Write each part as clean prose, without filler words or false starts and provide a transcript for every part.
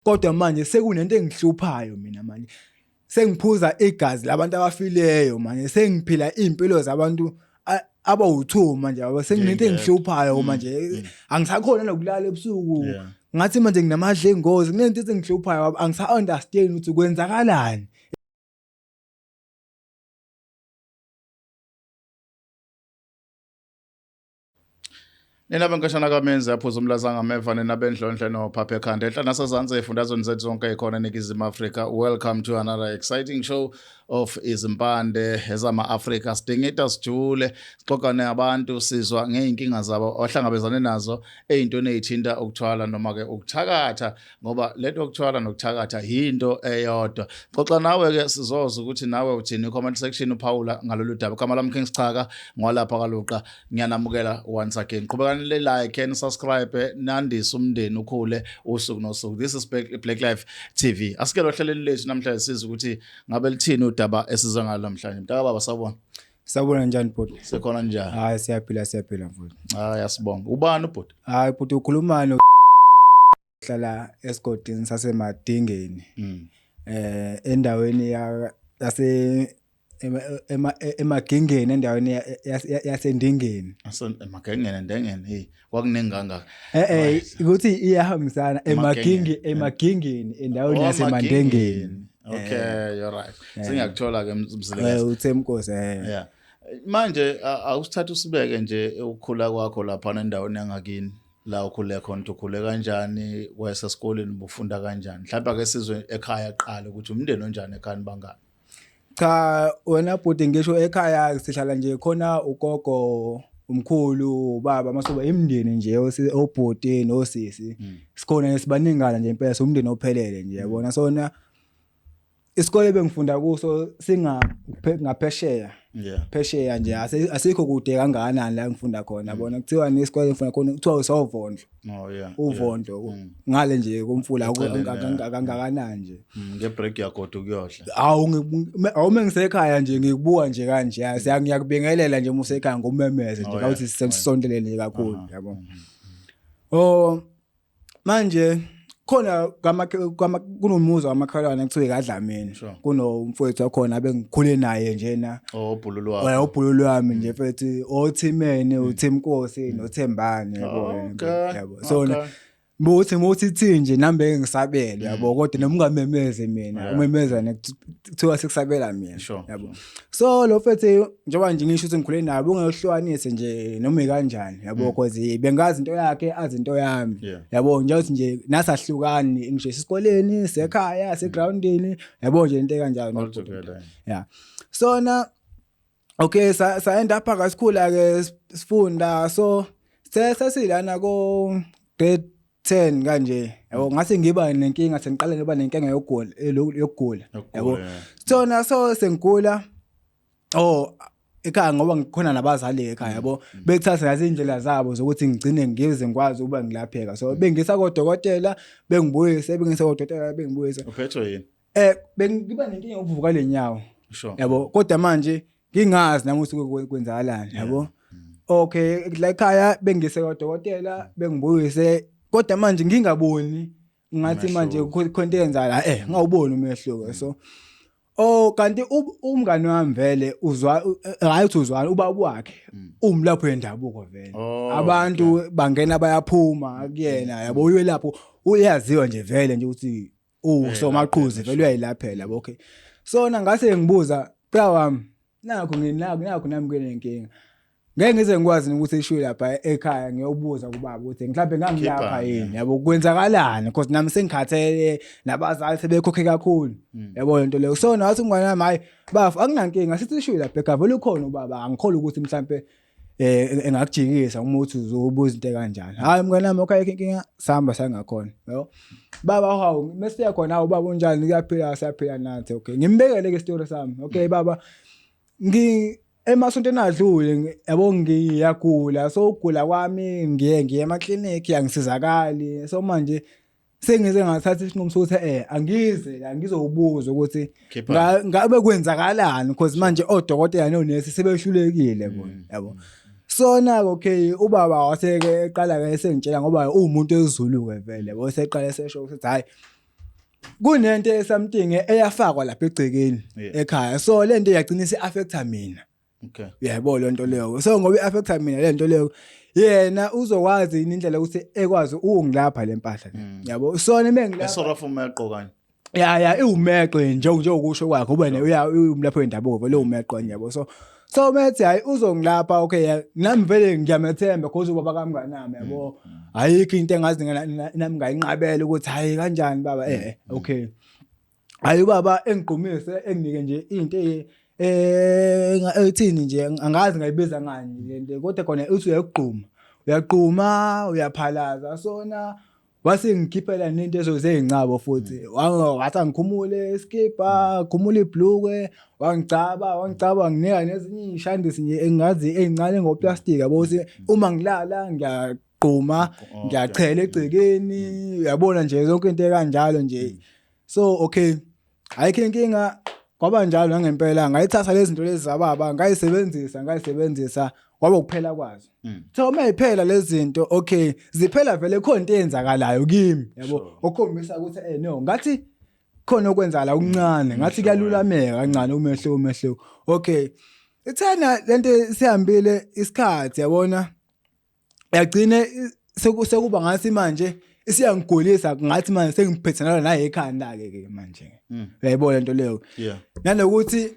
Kodwa manje sekunento engihluphayo mina manje. Sengiphuza igazi labantu abafileyo manje, sengiphila impilo zabantu abawu2 manje yabo, senginento engihluphayo manje. Angisakhona nokulala ebusuku. Ngathi manje nginamadla engozi, kunento ezingihluphayo, angisa understand ukuthi kwenzakalani. Nina benkashana kaMenzi aphuza umlaza ngameva nina bendlondle nophapha ekhanda enhla nasezansi ey'fundazweni zethu zonke ey'khona eNingizimu Afrika. Welcome to another exciting show of Izimpande ezama-Afrika. Sidingida sijule, sixoxa nabantu sizwa ngey'nkinga zabo abahlangabezane nazo ey'ntweni ey'thinta ukuthwala noma-ke ukuthakatha ngoba lento yokuthwala nokuthakatha yinto eyodwa. Xoxa nawe-ke sizozwa ukuthi nawe uthini comment section uphawula ngalolu daba. Igama lami King Sichaka ngwalapha kaLuqa. Ngiyanamukela once again. Qhubekani le like and subscribe nandise umndeni ukhule usuku nosuku. This is Black Life TV. Asike lohleleni lethu namhlanje sizwe ukuthi ngabe lithini udaba esiza ngalo namhlanje. Mntaka baba sawubona. Sawubona njani bhuti? Sekhona njani? Hayi siyaphila siyaphila mfowethu. Hayi asibonge. Ubani ubhuti? Hayi bhuti ukhuluma no hlala esigodini saseMadingeni. Endaweni yase emagingeni endaweni yasendingeni. Emagengeni endengeni hey kwakuningi kangaka. Eh ukuthi iyahambisana emagingi emagingeni endaweni Oh, yasemandengeni. Okay, you're right. Sengiyakuthola ke Mzilikazi. Uthemkosi. Yeah. Manje awusithatha usibeke nje ukukhula kwakho lapha endaweni yangakini la ukhule khona ukuthi ukhule kanjani wayesesikoleni ubufunda kanjani mhlawumbe ake sizwe ekhaya kuqala ukuthi umndeni onjani ekhaya nibangaki. Cha wena bhuti ngisho ekhaya sihlala nje khona ugogo umkhulu ubaba masuba imndeni nje obhuti nosisi sikhona sibaningana nje impela umndeni ophelele nje yabona sona isikole bengifunda kuso singa ngaphesheya phesheya nje asikho kude kangakanani la ngifunda khona yabona kuthiwa nesikole ngifunda khona kuthiwa usovondlo Oh yeah. Uvondlo ngale nje komfula kangakanani nje. Ngebreak yagoda ukuyodla. Awu awume ngisekhaya nje ngikubuka nje kanje siya ngiyakubingelela nje uma usekhaya ngomemeze nje kawuthi sisondelene kakhulu yabo. Oh manje khona kunomuzi wamakhelwane kuthiwa kaDlamini kunomfowethu wakhona abengikhule naye njena. Oh ubhululu wakho. Ubhululu wami nje mfethu othimene uThemkosi noThembani yabo yabo. So muthi muthi thi nje nami beke ngisabele yabo kodwa noma ungamemeze mina umemeza kuthiwa sekusabela mina yabo. So lo mfethu njengoba nje ngisho ukuthi ngikhule naye bungehlukanise nje noma ikanjani yabo because bengazi into yakhe azi into yami yabo nje ukuthi nje nasahlukani ngisho esikoleni sekhaya segroundini yabo nje into ekanjalo. Yeah. So na okay sa sa end up akasikhula ke sifunda so sesilana ko grade 10 kanje yabo ngase ngiba nenkinga sengiqala ngiba nenkinga yokugula yokugula yabo so na so sengigula oh ekhaya ngoba ngikhona nabazali ekhaya yabo bethatha yazi indlela zabo zokuthi ngigcine ngize ngikwazi ukuba ngilapheka so bengisa kodokotela bengibuyise bengisa kodokotela bengibuyise uphethwe yini Bengiba nenkinga yokuvuka lenyawo. Sure. Yabo kodwa manje ngingazi nami ukuthi kwenzakalani yabo. Okay la ekhaya bengise kwadokotela bengibuyise kodwa manje ngingaboni ngathi manje khona into eyenzakala ngawuboni umehluko so Oh kanti umngani wami vele uzwa hayi uthi uzwana ubaba wakhe umlapho wendabuko vele Oh, abantu bangena bayaphuma kuyena yabo uyelapho uyaziwa nje vele nje ukuthi usomaqhuzi vele uyayilaphela yabo okay sona ngase ngibuza bra wami nakho nginakho nakho nami kunenkinga ngeke ngize ngikwazi ukuthi ishuye lapha ekhaya ngiyobuza kubaba ukuthi mhlawumbe ngangilapha yini yabo kwenzakalani because nami sengikhathele nabazali sebekhokhe kakhulu yabo lento leyo so nathi umngane wami hayi bafo akunankinga sithi ishuye lapha ekhaya vele ukhona ubaba angikholwa ukuthi mhlawumbe engakujikisa uma uthi uzobuza into ekanjani hayi mngane wami okay inkinga sihamba sangakhona yabo baba hawu mesiya khona hawu baba unjani kuyaphila siyaphila nathi okay ngimbekele ke story sami okay baba ngi emasontweni adlule yabo ngiyagula so ukugula kwami ngiye ngiye emaklinikhi angisizakali so manje sengize ngathatha isinqumo sokuthi angize la ngizobuza ukuthi ngabe kwenzakalani because manje odokotela nonesi sebehlulekile bona yabo sona okay ubaba waseke eqala ke esengitshela ngoba uwumuntu esiZulu ke vele yabo seqala esesho ukuthi hayi Kunento esomething eyafakwa lapha egcekeni ekhaya, so lento yagcina isi-affecta mina. Uyayibona lento leyo? So ngoba i-affecta mina lento leyo, yena uzokwazi yini indlela ukuthi ekwazi ukungilapha le mpahla le? Yabo, so nime ngilapha. Esort of umeqo kanye. Ya, iwumeqo nje, njengokusho kwakhe, ube ne uya umlapho wendabuko vele umeqo nje, yabo. So methi hayi, uzongilapha, okay, ya, nami vele ngiyamethemba because ubaba kamnganami, yabo. Ayikho into engazi nami ngayinqabela ukuthi hayi, kanjani baba, okay, hayi ubaba engigqumise, enginike nje into ethini nje, angazi ngayibiza ngani lento, kodwa khona uthi uyagquma, uyagquma, uyaphalaza sona, wase ngikhiphela nento ezozeyincabo futhi. Wathi angikhumule iskipa, khumula ibhlukwe, wangicaba, wangicaba, wanginika nezinye iy'shandisi nje engazi ey'ncane ngoplastic, yabo, ukuthi uma ngilala ngiyagquma, ngiyachela egcekeni, uyabona nje, yonke into ekanjalo nje. So okay, ayikho inkinga, kwaba njalo nangempela. Ngayithatha lezi zinto lezi zababa, ngayisebenzisa, kwaba ukuphela kwazo. So uma iphela lezi zinto, okay, ziphela vele, khona into eyenzakalayo kimi, yabo, okukhombisa ukuthi no, ngathi khona okwenzakala okuncane, ngathi kuyalulameka kancane umehluko. Okay, ithena lento sihambile isikhathi, yabona, yagcine sekuba ngathi manje isiyangigulisa, ngathi manje sengiphethe nalo naye ekhanda ke manje. Uyayibona lento leyo? Yeah. Nanokuthi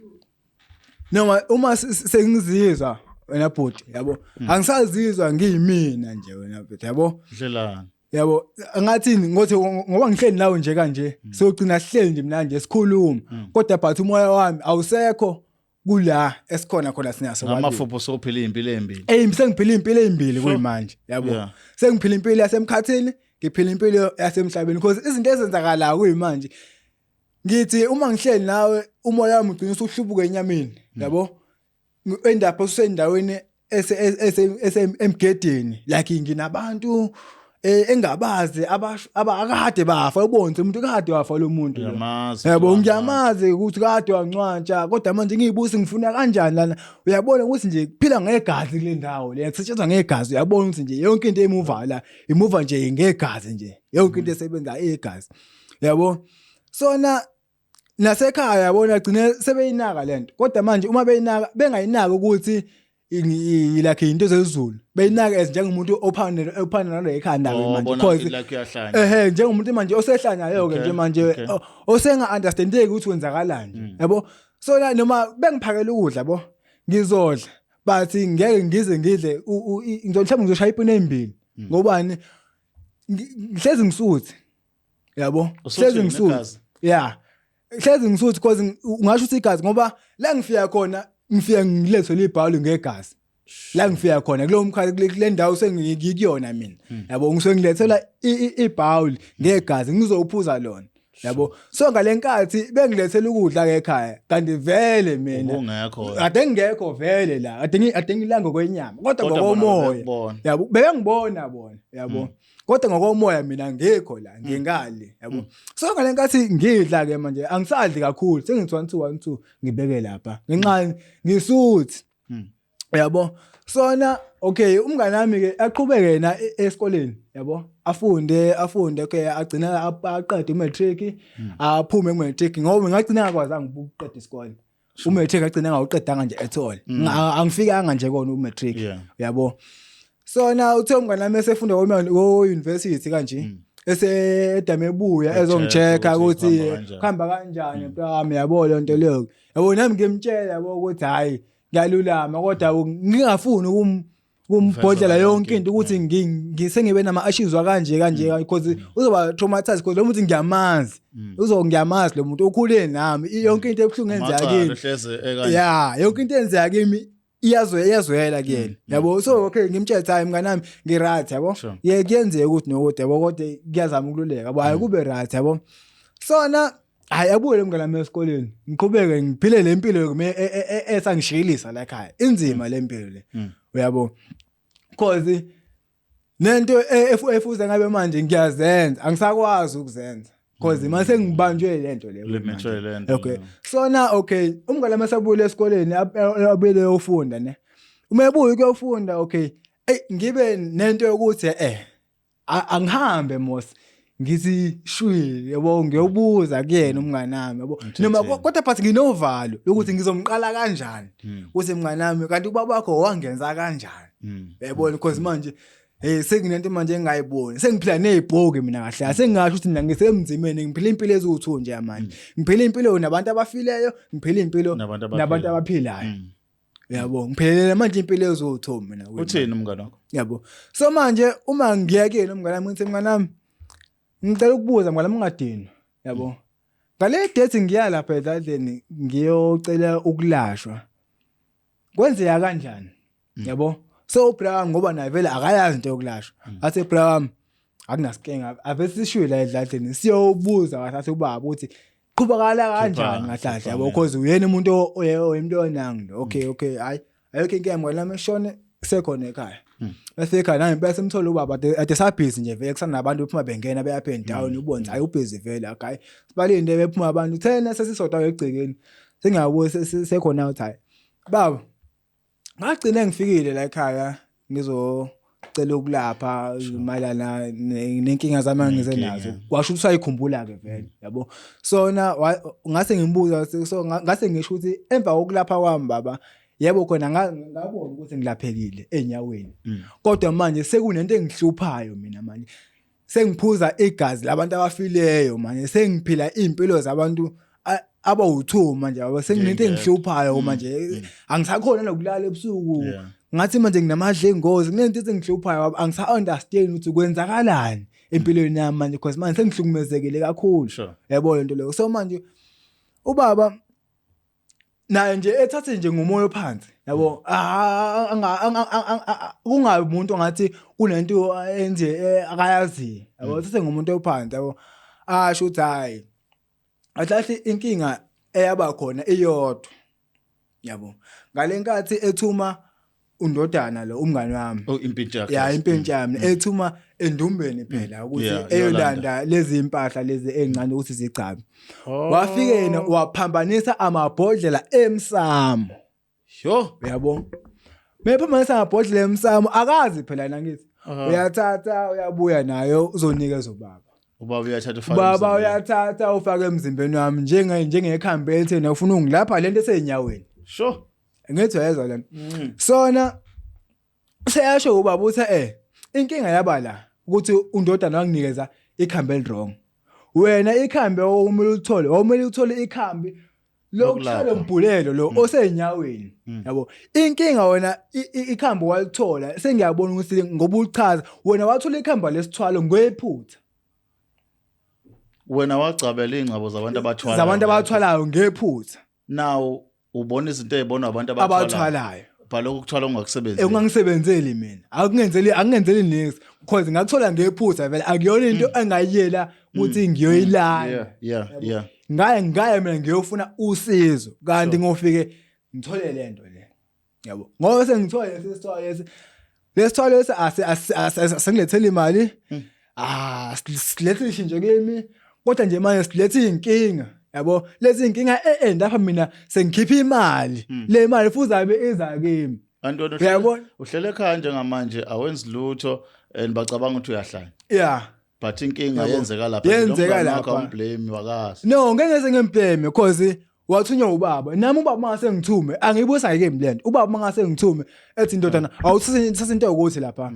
noma uma sengizizwa wena bhuti, yabo, angisazizwa ngiyimina nje wena bhuti, yabo. Ndlelani? Yabo, ngathi ngothi ngoba ngihleli nawe nje kanje, siyogcina sihleli nje mina nje sikhuluma, kodwa but umoya wami awusekho kula esikhona khona sinaso. Ngamafupho sophila impilo embili. Shengiphila impilo ezimbili kuyimanje, yabo. Sengiphila impilo yasemkhathini, ngiphila impilo yasemhlabeni, because izinto ezenzakalayo kuyimanje, ngithi uma ngihleli nawe, umoya wami ugcina usuhlubuka enyameni, yabo, endapho usendaweni ese emgedeni, like nginabantu engabazi abakade bafa, ubonze umuntu kade wafa lo muntu lo. Uyamazi. Yabo, ngiyamazi ukuthi kade wancwantsha, kodwa manje ngiyibusi ngifuna kanjani lana? Uyabona ukuthi nje kuphila ngegazi kule ndawo le, kusetshenzwa ngegazi. Uyabona ukuthi nje yonke into emuva la imuva nje ngegazi nje, yonke into esebenza igazi, yabo. Sona nasekhaya, yabona, gcine sebeyinaka lento, kodwa manje uma beyinaka, bengayinaki ukuthi like into zezulu, beyinaka as njengomuntu ophana nalo ekhanda ke Oh, manje bona because like uyahlanya. Ehe, njengomuntu manje osehlanyayo ke nje manje, osenga understandeki ukuthi kwenzakalani, yabo. So la noma bengiphakela ukudla, yabo, ngizodla, but ngeke ngize ngidle, mhlawumbe ngizoshaya ipini ezimbili. Ngobani? Ngihlezi ngisuthi, yabo. Usuthi Hlezi ngisuthi. negazi? Yeah, hlezi ngisuthi, because ungasho ukuthi igazi, ngoba la ngifika khona ngifika ngilethwe ibhawuli ngegazi la ngifika khona kulowo mkhathi, kule ndawo sengikuyona mina, yabo, ngisuke ngilethela ibhawuli ngegazi, ngizowuphuza lona, yabo. So ngale nkathi bengilethela ukudla ke ekhaya, kanti vele mina Ubungekho. Kade ngingekho vele la, kade ngilanga kwenyama, kodwa Kodwa bona ngokomoya bebekubona. Yabo, bebengibona bona, yabo, kodwa ngokomoya mina ngikho la, ngingale, yabo. So ngale nkathi ngidla ke manje, angisadli kakhulu, sengithi 1 2 1 2, ngibeke lapha ngenxa ngisuthi, yabo. Sona okay, umngane wami ke aqhubeke yena esikoleni, yabo, afunde, afunde, okay, agcina aqede umatric, aphume kumatric, ngoba ngagcina ngakwazanga ukuqeda isikole. Umatric agcina ngawuqedanga nje at all. Angifikanga nje kona umatric. Yabo, sona uthe umngane wami esefunda ko university kanje, ese edame ebuya E-check ezongichecka ukuthi ukuthi kuhamba kanjani. kuhamba kanjani mntwami, yabo, le nto leyo, yabo. Nami ngimtshela, yabo, ukuthi hayi, ngiyalulama, kodwa ngingafuni kumbhodlela yonke into ukuthi ngisengibe nama-ashizwa kanje kanje, because uzoba traumatized, because lo muntu ngiyamazi, ngiyamazi lo muntu, ukhule nami. Yonke into ebuhlungu enzeka Amacala kimi hleze ekanje. Ya, yonke into enzeka kimi iyazwela kuyena, yabo. So okay, ngimtshela ukuthi hayi mnganami, ngi-right, yabo. Ye, kuyenzeka ukuthi nokuthi, yabo, kodwa kuyazama ukululeka, yabo, hayi, kube right, yabo. Sona hayi, abuye mngane wami esikoleni, ngiqhubeke ngiphile le mpilo esangishiyilisa la ekhaya. Inzima le mpilo le, uyabo, cause nento efuze ngabe manje ngiyazenza, angisakwazi ukuzenza, cause mase ngibanjwe lento le. Limithwe lento. Okay, sona okay, umngane wami esabuyile esikoleni, abuyele uyofunda ne, uma ebuya ukuyofunda, okay, ey, ngibe nento yokuthi angihambe mos. Ngithi shwi, yabo, ngiyobuza kuyena umngani wami, yabo, noma kodwa but nginovalo lokuthi ngizomqala kanjani ukuthi mngani wami, kanti ubaba wakho wangenza kanjani, yabona, because manje hey, senginento manje engayiboni, sengiphila nezibhoki mina kahle, sengingasho ukuthi mina ngisemzimeni, ngiphila impilo eziwu2 nje manje, ngiphila impilo nabantu abafileyo, ngiphila impilo nabantu abaphilayo, yabo, ngiphelele manje impilo eziwu2 mina. Uthini umngane wakho? Yabo, so manje uma ngiya kuyena umngane wami, ngithi, "Mngane wami, ngicela ukubuza, mngane wami, ungadinwa, yabo, ngale date ngiya lapha edladleni ngiyocela ukulashwa, kwenzeka kanjani?" Yabo, so uBra, ngoba naye vele akayazi into yokulashwa, athi, "Bra, akunasikinga, ave sishuye la edladleni siyobuza kahle ubaba ukuthi qhubakala kanjani kahle kahle," yabo, because uyena umuntu oyinto onangi lo. Okay, hayi, ayikho inkinga, mngane wami, eshone sekhona ekhaya. Bese ekhaya nami bese simthola ubaba ade sabhizi nje vele, kusanabantu bephuma bengena beya up and down, ubone hayi, ubhizi vele. Hayi, sibalinde bephuma abantu, thena sesisodwa egcekeni, sengiyabuya sekhona ukuthi hayi baba, ngagcina ngifikile la ekhaya ngizocela ukulapha mayelana nenkinga zami engize nazo. Kwasho ukuthi usayikhumbula ke vele, yabo. Sona ngase ngimbuza, so ngase ngisho ukuthi emva kokulapha kwami baba, yebo khona ngabona ukuthi ngilaphekile enyaweni, kodwa manje sekunento engihluphayo mina manje, sengiphuza igazi labantu abafileyo manje, sengiphila impilo zabantu abawu2 manje, yabo, senginento engihluphayo manje, angisakhona nokulala ebusuku, ngathi manje nginamadla engozi, kunento ezingihluphayo, angisa understand ukuthi kwenzakalani empilweni yami manje, because manje sengihlukumezekile kakhulu, yabo, lento leyo. So manje ubaba naye nje ethathe nje ngomoya ophansi, yabo, kungabi umuntu ongathi kunento enje akayazi, yabo, ethathe ngomuntu ophansi, yabo, asho ukuthi hayi kahle, inkinga eyaba khona iyodwa, yabo, ngalenkathi ethuma undodana lo umngani wami. Oh, impintshi yakhe. Ya, impintshi yami, ethuma endumbeni phela ukuthi eyolanda lezi impahla lezi ezincane ukuthi zigcabe. Wafike yena waphambanisa amabhodlela emsamo. Sure. Uyabo, mephambanisa amabhodlela emsamo, akazi phela yena, ngithi uyathatha uyabuya nayo uzonikeza ubaba. Ubaba uyathatha ufake Baba emzimbeni. Uyathatha ufake emzimbeni wami njengekhambi elithena ufuna ungilapha lento esenyaweni. Ngithi uyezwa lento. Sona seyasho ubaba uthi inkinga yaba la ukuthi undodana wanginikeza ikhambi eliwrong. Wena ikhambi okumele ulithole, okumele uthole ikhambi lokuthwala Lokulapha. umbhulelo lo osenyaweni, yabo. Inkinga wena ikhambi walithola, sengiyabona ukuthi ngoba uchaza wena wathola ikhambi lesithwalo ngephutha. Wena wagcabela ingcabo zabantu abathwalayo. Zabantu abathwalayo ngephutha. Now ubona izinto ezibonwa abantu abathwalayo. Abathwalayo. Bhalokhu ukuthwala ongakusebenzeli. Ekungangisebenzeli mina, akungenzeli niks, because ngakuthola ngephutha vele, akuyona into engayiyela ukuthi ngiyoyilanda. Ngaye mina ngiyofuna usizo, kanti ngofike ngithole lento le, yabo, ngoba sengithole lesi sithwalo lesi, lesithwalo lesi asingilethele imali, ah, silethe ishintsho kimi, kodwa nje manje silethe inkinga, yabo, lezi inkinga lapha mina sengikhipha imali, le mali futhi abe iza kimi. Kanti wena Uyabona? Uhlele ekhaya njengamanje, awenzi lutho and bacabanga ukuthi uyahlanya. But inkinga yenzeka lapha. Yenzeka Lo mngani wakho lapha. awumblame, wakazi. No, ngeke ngeze ngimblame because wathunywa ubaba. Nami ubaba mangase ngithume, angiyibusa ke lento. Ubaba mangase ngithume ethi, "Ndodana, awuthathe thatha into yokuthi lapha."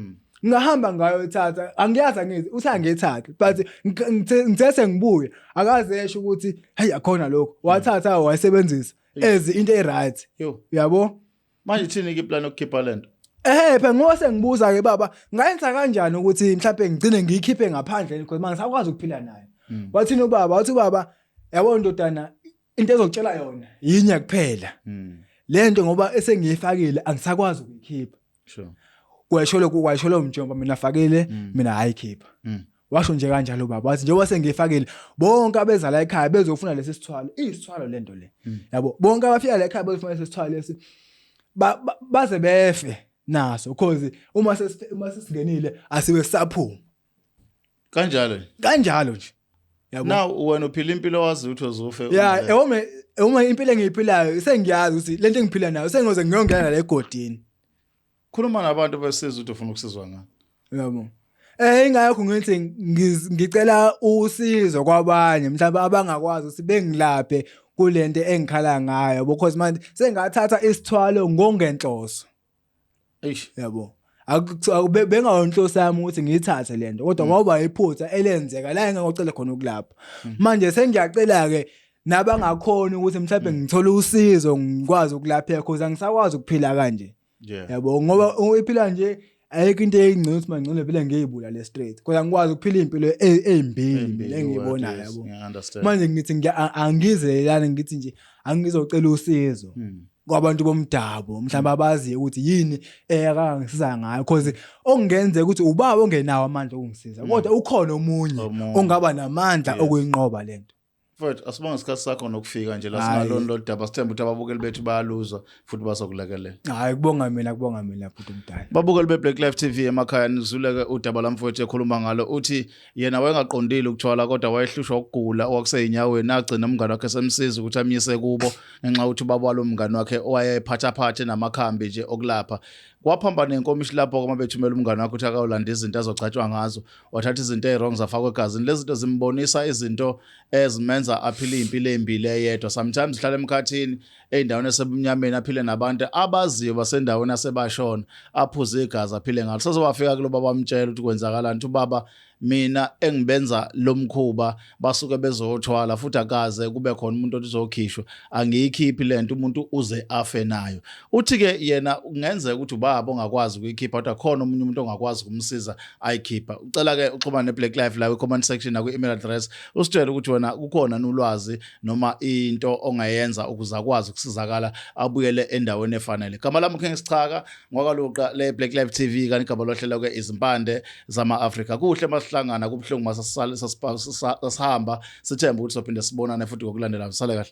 Ngahamba ngayo ithatha, angiyazi, angithi uthi angiyithathe, but ngithe sengibuye akaze esho ukuthi hey, akhona lokho. Wathatha wayisebenzisa as into e right. Yo. Uyabo? Manje ithini ke iplan yokukhipha lento? Ehhe, phela ngoba sengibuza ke baba, ngayenza kanjani ukuthi mhlawumbe ngigcine ngiyikhiphe ngaphandle, because manje ngisakwazi ukuphila nayo. Wathini ubaba? Wathi ubaba, "Yabo ndodana, into ezokutshela yona yinye kuphela. Lento ngoba esengiyifakile angisakwazi ukuyikhipha." Kwesho lokhu, kwasho lo mjomba, mina fakile, mina hayikhipha. Washo nje kanjalo baba, wathi njengoba sengiyifakile, bonke abeza la ekhaya bezofuna lesi sithwalo, isithwalo lento le. Yabo, bonke abafika la ekhaya bezofuna lesi sithwalo lesi, baze befe naso, because uma sesingenile asibe saphuma. Kanjalo. Kanjalo nje. Yabo. Now wena uphila impilo wazi ukuthi uzofe. Ya, uma impilo engiyiphilayo sengiyazi ukuthi lento engiphila nayo sengoze ngiyongena la egodini. Khuluma nabantu besizwe ukuthi ufuna ukusizwa ngani. Yabo. Ingakho ngithi ngicela usizo kwabanye mhlawumbe abangakwazi ukuthi bengilaphe kulento engikhala ngayo, because manje sengathatha isithwalo ngongenhloso. Eish. Yabo, bengawonhloso yami ukuthi ngiyithathe lento, kodwa kwaba iphutha elenzeka la engangocela khona ukulapha. Manje sengiyacela ke nabangakhona ukuthi mhlawumbe ngithole usizo, ngikwazi ukulapheka, because angisakwazi ukuphila kanje. Yabo, ngoba iphila nje ayikho into engcono ukuthi mangcono vele ngiyibulale straight, kodwa ngikwazi ukuphila impilo ezimbili mina engiyibonayo, yabo. Ngiya-understand. Manje ngithi angize lana, ngithi nje angizocela usizo kwabantu bomdabu, mhlawumbe abaziyo ukuthi yini eyakangisiza ngayo, because okungenzeka ukuthi ubaba ongenawo amandla okungisiza, kodwa ukhona omunye Omunye. ongaba namandla okuyinqoba lento. Mfowethu, asibonge isikhathi sakho nokufika nje la. Hhayi. Singaloni lolu daba, sithemba ukuthi ababukeli bethu bayaluzwa futhi bazokulekelela. Hayi, kubonga mina, kubonga mina, bhuti omdala. Babukeli be-Black Life TV emakhaya, nizuleke udaba lamfowethu ekhuluma ngalo. Uthi yena wayengaqondile ukuthwala, kodwa wayehlushwa ukugula okwakusey'nyaweni. Agcina umngane wakhe semsiza ukuthi amyise kubo, ngenxa yokuthi ubaba walo mngane wakhe owayephathaphathe namakhambi nje okulapha. Kwaphambana nenkomishi lapho uma bethumela umngane wakhe ukuthi akayolanda izinto azogcatshwa ngazo, wathatha izinto ey'wrong zafakwa egazini. Lezi zinto zimbonisa izinto ezimenza aphile iy'mpilo ey'mbili eyedwa. Sometimes uhlala emkhathini ey'ndaweni esebumnyameni, aphile nabantu abaziyo basendaweni asebashona, aphuze igazi, aphile ngalo. Sezowafika kulo baba, amtshela ukuthi kwenzakalani, ukuthi ubaba mina engibenza lo mkhuba basuke bezothwala, futhi akaze kube khona umuntu othi uzokhishwa, angiyikhiphi lento, umuntu uze afe nayo. Uthi-ke yena kungenzeka ukuthi ubaba ongakwazi ukuyikhipha, kodwa khona omunye umuntu ongakwazi ukumsiza ayikhipha. Ucela-ke uxhumane ne-Black Life la kwi-comment section nakwi-email address, usitshele ukuthi wena kukhona nulwazi noma into ongayenza ukuze akwazi ukusizakala, abuyele endaweni efanele. Gama lami King Sichaka ngwakaluqa le Black Life TV, kanti igama lohlelo ke Izimpande zama-Afrika. Kuhle masihlangana, kubuhlungu masasihamba. Sithembe ukuthi sophinde sibonane futhi ngokulandelayo. Sale kahle.